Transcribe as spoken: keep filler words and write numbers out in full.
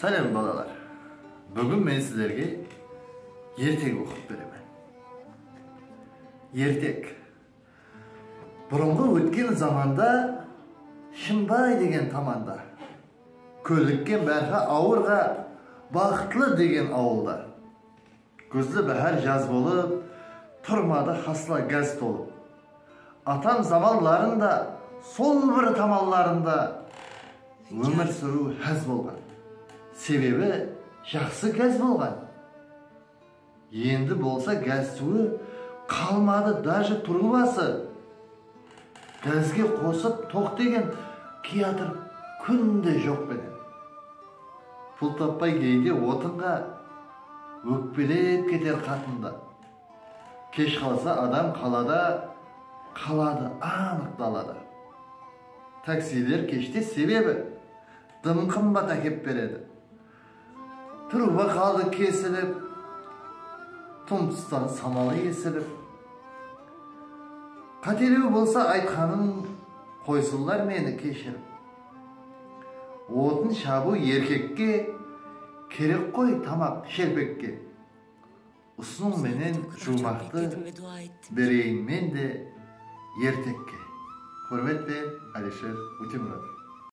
Sálem, balalar. Búgin men sizlerge ertek oqıp beremen. Ertek. Burınǵı ótken zamanda Shımbay degen tamanda, kónlikken bárha awırǵa, Baxıtlı degen awılda, gúzli báhár jaz bolıp, turmadı hasla gaz tolıp. Atam zamanlarında sol bir tamanlarında ómir súriw ház bolǵan. Sebebi jaqsı gaz bolǵan. Endi bolsa gaz túwi qalmadı, daje turbası. Gazge qosıp toq degen kiyatır kúnde joq penen. Pul tappay geyde otınǵa, ókpelep keter qatında. Kesh qalsa adam qalada, qaladı anıq dalada. Taksiler keshte sebebi dım qımbat ákep beredi. Truba qaldı kesilip, tum tustan samalı esilip. Qátelew bolsa aytqanım, qoysınlar meni keshirip. Otın shabıw erkekke kerek ǵoy tamaq shelpekke. Usınıń menen juwmaqtı bereyin men de ertekke. Húrmet penen, Alisher Ótemuratov.